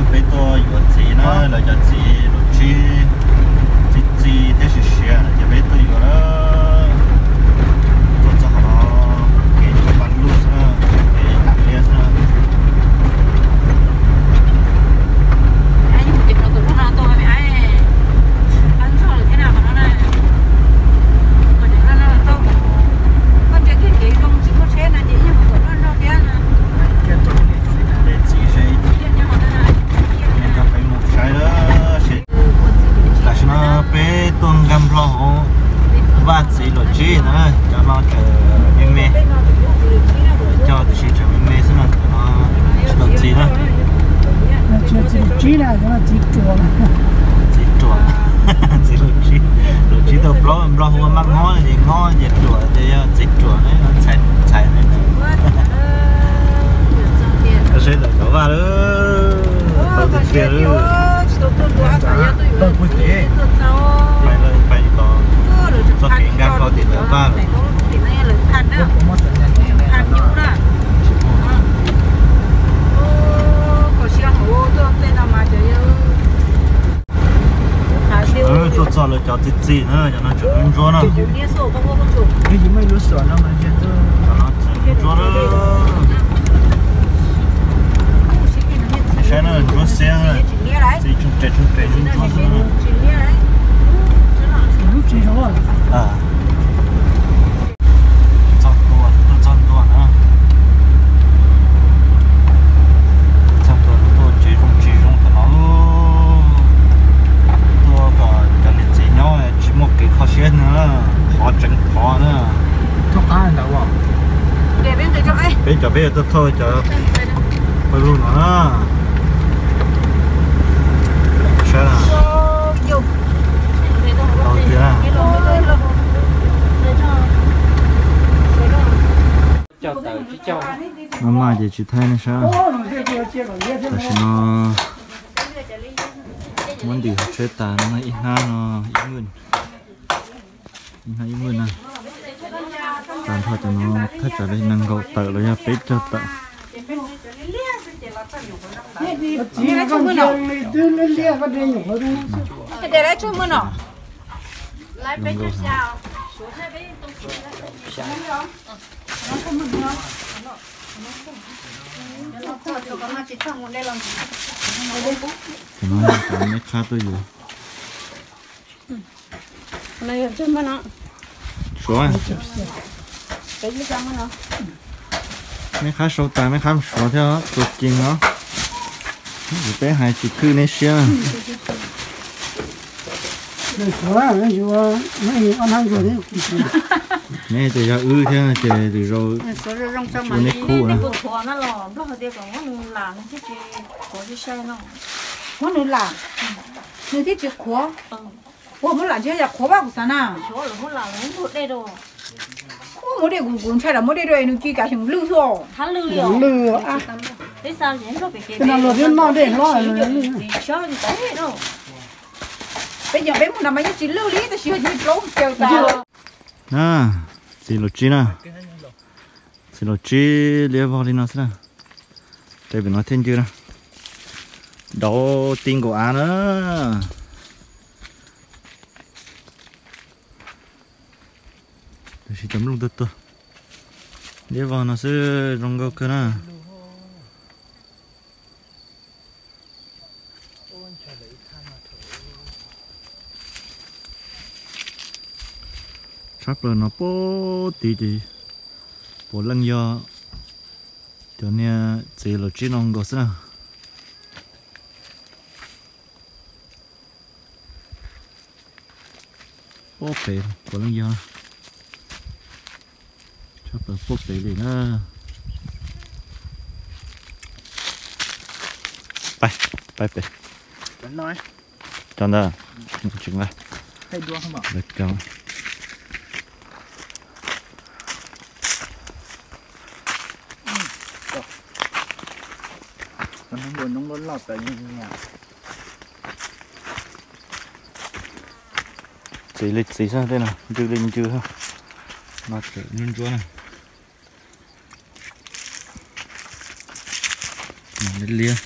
Peb tuaj yuav txiv na, lawv cov txiv luam tsib, txiv txiv thiab siav siav no ces peb tuaj yuav na. Tuaj txog qhov no, kev nyuj pab lug xwb na, kev tas liab xwb na. Tam sim no peb tuaj nkag nplog hauv vaj txiv luam tsib ntawd na, cov no tseem me me, cov tiam sis tseem me me xwb no, cov no tsis tau txiv na. Txiv luam tsib na, txiv ruam, txiv ruam, txiv luam tsib, luam tsib tau plaub nplog hu ua maj mob ces mob ces ruam ces yog txiv ruam na, txhais txhais li ntawd. Seb ntawm cov vaj lawm, tau tiag tiag lawm. Pais los txoj kev nkag hlo tim ntawm vaj lawm. Tuaj txog lawv cov txiv txiv na, cov no tseem ntsuab na. Cov no tseem ntsuab na. Saib na, ntsuab xiab na. Txiv tshooj res tshooj res ntsuab xwb na. Txog tua, tuaj txog tua na. Txog tua, tuaj tsev zoo tsis zoo tam no. Tuaj kom cov niam txiv nyob tsis muaj kev kho siab no, thov tseev thov na. Peb cov peb tuaj thauj cov pawg lug no na. Saib na. Tau tiag na. Maj maj ces tsis thaij nej saib. Tam sim no muab ntim hauv tsheb tas no ib hnab no ib mwj, ib hnab ib mwj na. Tag nrho cov no thaj tsam li nees nkaum tawm los yog peb caug tawm. Cov no yog cov me qhab tuaj yuav. Suav. Me qhab sau tas me qhab mus suav thiab txuas cees os. Peb hais tsis khwb neb siab. Neb ces yog wb thiab ces lwm zaus ua neb khub na. Muab nws lam, nws thiaj tsis qhuav. Ua muab lam tsis yog qhuav vaj kuv xav na. Muab dej kuv, kuv ntshai lawm muab dej rau nws ci kav xyoo lwj xwb. Lwj. Peb no luag twb noj dej hlob. Peb cov peb mus no mas yeej tsis lwj li tab sis yog tsis plaub caws tas. Na, txiv luam tsib na. Txiv luam tsib liab vog li no xwb na. Rau pem no thiaj ncw na. Dauv ti nkaus av na. Tab sis cov nplooj tuag tuag. Liab vog no xwb zoo nkauj kawg na. Tshab plaws no puag tid ces puav leej yog cov niag txiv luam tsib no nkaus xwb na. Puag pem puav leej yog. Tshab plaws puag pem li na. Pais, pais pem. Cov ntawd tsis nqa. Txiv li txiv xwb, tej no ncw li ncw xwb. No tseem ntsuab ntsuab na. Liab liab.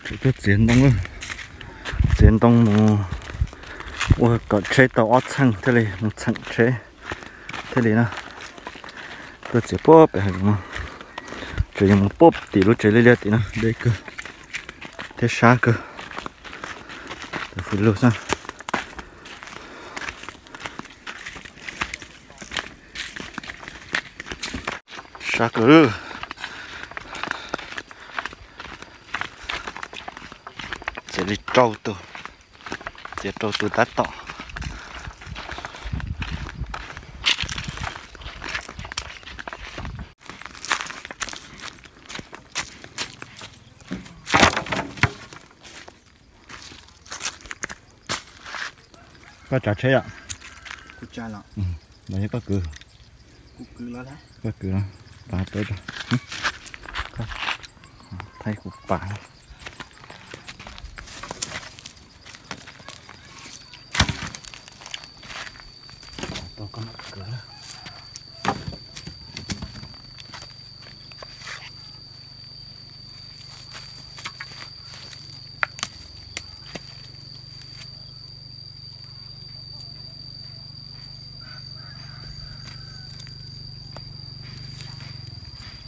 Tseem tuaj txiav ntoo, txiav ntoo mus ua kom tsheb tau ob txheej thiaj li mus txheem tsheb thiaj li na. Tuaj txiav puag pem hav zoov no, tseem yuav mus puag tim lub tsev liab liab tim no, deb kawg thiab sab kawg. Tus fwj lug xwb. Sab kawg. Txiav li rau tus, txiav rau tus tab tom. Koj tsav tsheb yom? Los yog koj kwv? Koj kwv, pab peb, thaij kuv pam.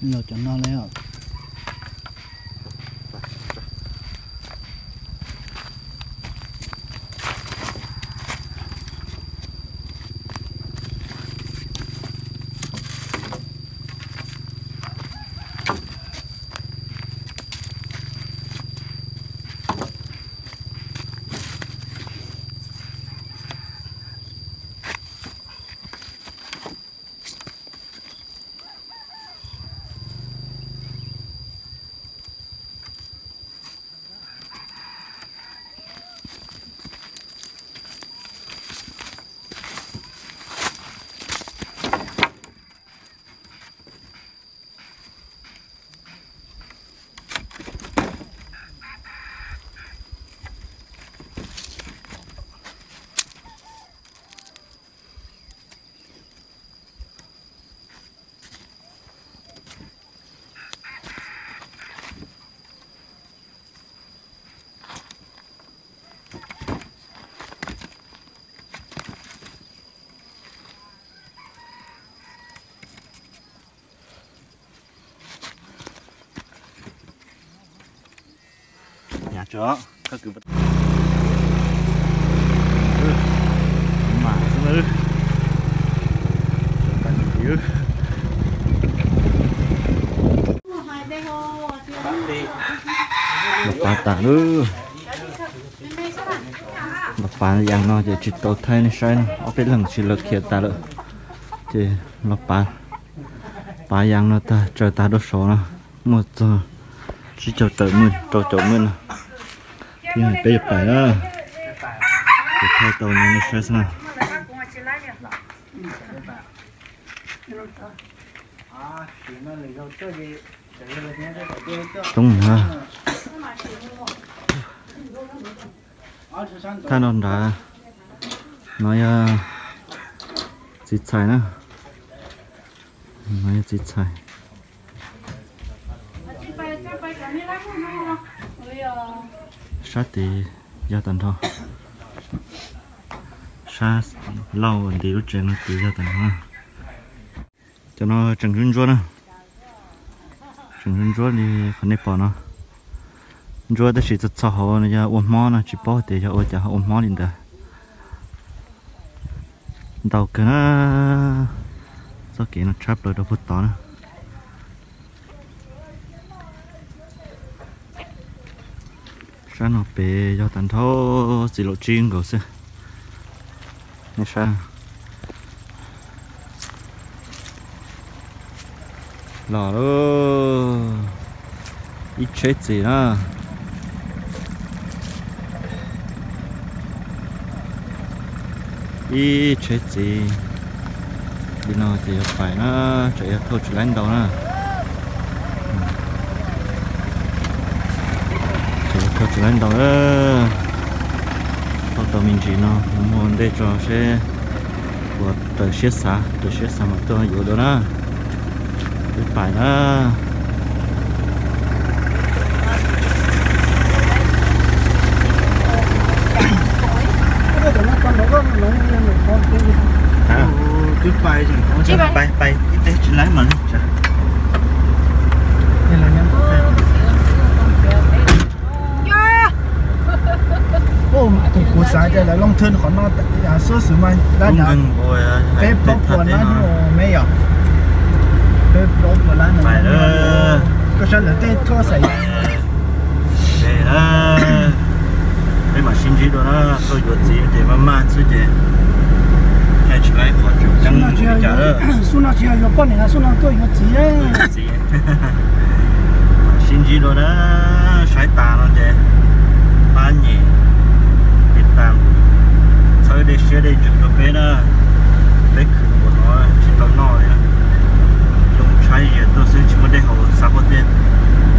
Los cov no li os. Los pav tas lawm. Los pav yas no ces tsis tau thaij nej saib na, ob peb leeg tsis lawv khiav tas lawm. Ces los pav, pav yas no tag, tsaws tag rau saud no, muaj txog tsib caug tawm mwj, rau caum mwj no. Peb yuav pais na, ces thaij tau no nej saib xwb na. Coob na. Thaj no nrad no yog txiv txhais na. No yog txiv txhais. Sab tid yog tag nrho. Sab lauj nti lub tsev no tid yog tag nrho. Cov no tseem ntsuab ntsuab na. Tseem ntsuab ntsuab li qhov nej pom no. Ntsuab tab sis txog txog hauv no yog ua hmob no, tsis paub tias yog ua cas ho ua hmob li ntawd. Ntau kawg na. Txoj kev no tshab plaws rau puag tod na. Sab no pem yog tag nrho txiv laum tsib nkaus xwb. Nej saib. Los lawm. Ib tsheb txiv na. Ib tsheb txiv. Li no ces yuav pais na, tseem yuav thauj tsis laib ntau na. Tseem yuav thauj tsis laib ntau na. Thauj Tau me ntsis no muag ntej tso seb puas raws siab xav, raws siab xav mas tuaj yuav dua na. Twb pais na. Twb pais, pais ib teg tsis laib mas li. Kuv xav tias lawv looj thwj qhov no xub xwb mas dab, peb plaub puas lab nyuj me yom. Peb plaub puas lab no, koj saib lawv tej thuaj xav yom. Peb mam sib ntsib dua na, tuaj yuav txiv ces maj maj xwb ces tsis laib qhov tseem ceeb li cas. Xub no tsis yog yuav poj niam, xub no tuaj yuav txiv. Sib ntsib dua na, saib tas no ces pab nyem tiv tas, txhawb dej siab dej ntsws rau peb na. Peb khwv npaum no tsis tau noj li, zoo tshaib zias tuaj xwb tsis muaj dej haus, xav qhov tias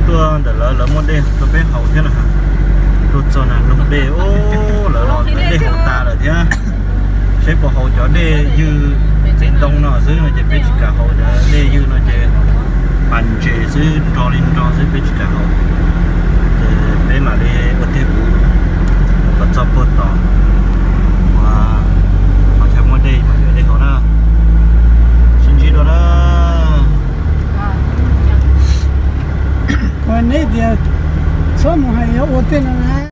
tuaj ntawm lawv, lawv muaj dej rau peb haus thiab na. Tuaj txog na nug dej, lawv los dej haus tas lawm thiab. Seb puas haus cov dej ywg txiv ntoo no xwb no ces peb tsis kam haus, cov dej ywg no ces pas ntses xwb, nro li nro xwb peb tsis kam haus. Ces peb mam li ua tiag kuv mus kom txog puag tod.